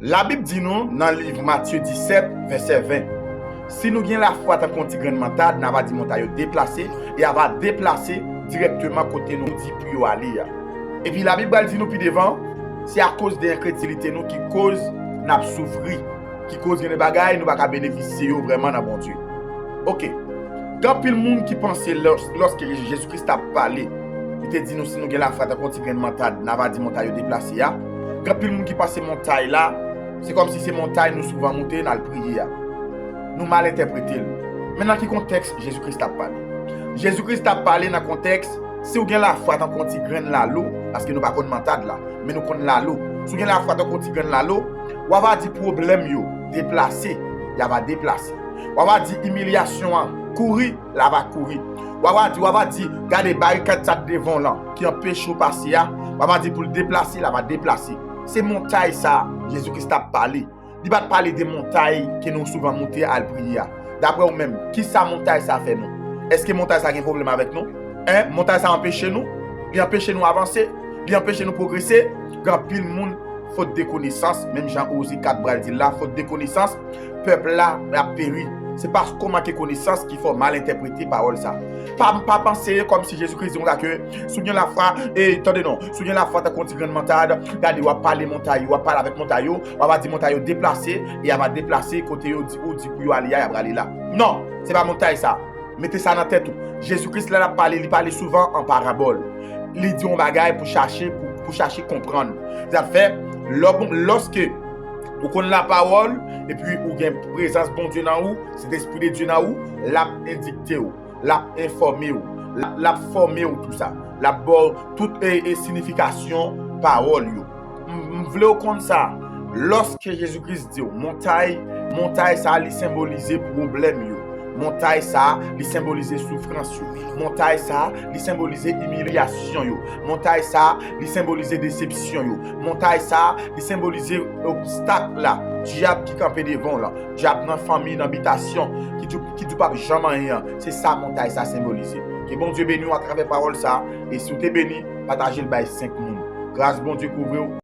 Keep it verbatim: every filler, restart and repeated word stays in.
Labib di nou nan liv Matye disèt, vèsè ven, si nou gen lafwa tankou yon ti grenn mantad, n a va di montay yo deplase, e a va deplase dirèkteman kote nou di pou yo ale a. Epi Labib pral di nou pi devan, se akoz de enkredilite nou ki koz n ap soufri, ki koz gen de bagay nou pa ka benefisye yo vrèman nan Bondye. Oke. Gen anpil moun ki panse lòs-, lòske Jezi Kris t ap pale, li te di nou si nou gen lafwa tankou yon ti grenn mantad, n a va di montay yo deplase a. Gen anpil moun ki panse montay la, se kòmsi se montay nou souvan moute, n al priye a. Nou mal entèprete l. Men nan ki kontèks Jezi Kris t ap pale? Jezi Kris t ap pale nan kontèks, si w gen lafwa tankou yon ti grenn lalo, paske nou pa konn mantad la, men nou konn lalo. Si w gen lafwa tankou yon ti grenn lalo, w a va di pwoblèm yo deplase, y a va deplase. W a va di imilyasyon an kouri, l a va kouri. W a va di, w a va di, gade barikad sa devan w lan ki anpeche w pase a, w a va di pou l deplase, l a va deplase. Se montay sa Jezi Kris t ap pale. Li pa t pale de montay ke nou souvan moute al priye a. Daprè w menm, kisa montay sa fè nou? Èske montay sa gen pwoblèm avèk nou? Hein? Montay sa anpeche nou? Li anpeche nou avanse? Li anpeche nou pwogrese? Gen anpil moun, fot de konesans, menm jan Oze kat pral di l la, fot de konesans, pèp la ap peri. Se paske w manke konesans ki fè w mal entèprete pawòl sa. Pa, pa panse kòmsi Jezi Kris di konsa ke si w gen lafwa, e tande non, si w gen lafwa tankou yon ti grenn mantad, gade, w ap pale montay yo, w ap pale avèk montay yo, w a va di montay yo deplase, e y a va deplase kote yo di, ou di pou yo ale a, y a prale la. Non, se pa montay sa. Mete sa nan tèt ou. Jezi Kris, lè l ap pale, li pale souvan an parabòl. Li di yon bagay pou chache, pou, pou chache konprann. Sa fè, lò-, lòske ou konn lapawòl, epi ou gen prezans Bondye nan ou, Sentespri de Dye nan ou, l ap endikte w, l ap enfòme w, l ap, l ap fòme w tou sa. L ap ba w tout e, e siyifikasyon pawòl yo. M, m vle w konn sa. Lòske Jezi Kris di w, montay, montay sa a, li senbolize pwoblèm yo. Montay sa a, li senbolize soufrans yo. Montay sa a, li senbolize imilyasyon yo. Montay sa a, li senbolize desepsyon yo. Montay sa a, li senbolize obstak la. Dyab ki kanpe devan w lan. Dyab nan fanmi, nan bitasyon, ki di, ki di w p ap janm anyen an. Se sa montay sa a senbolize. Ke Bondye beni w atravè pawòl sa a. E si w te beni, pataje l bay senk moun. Gras Bondye kouvri w.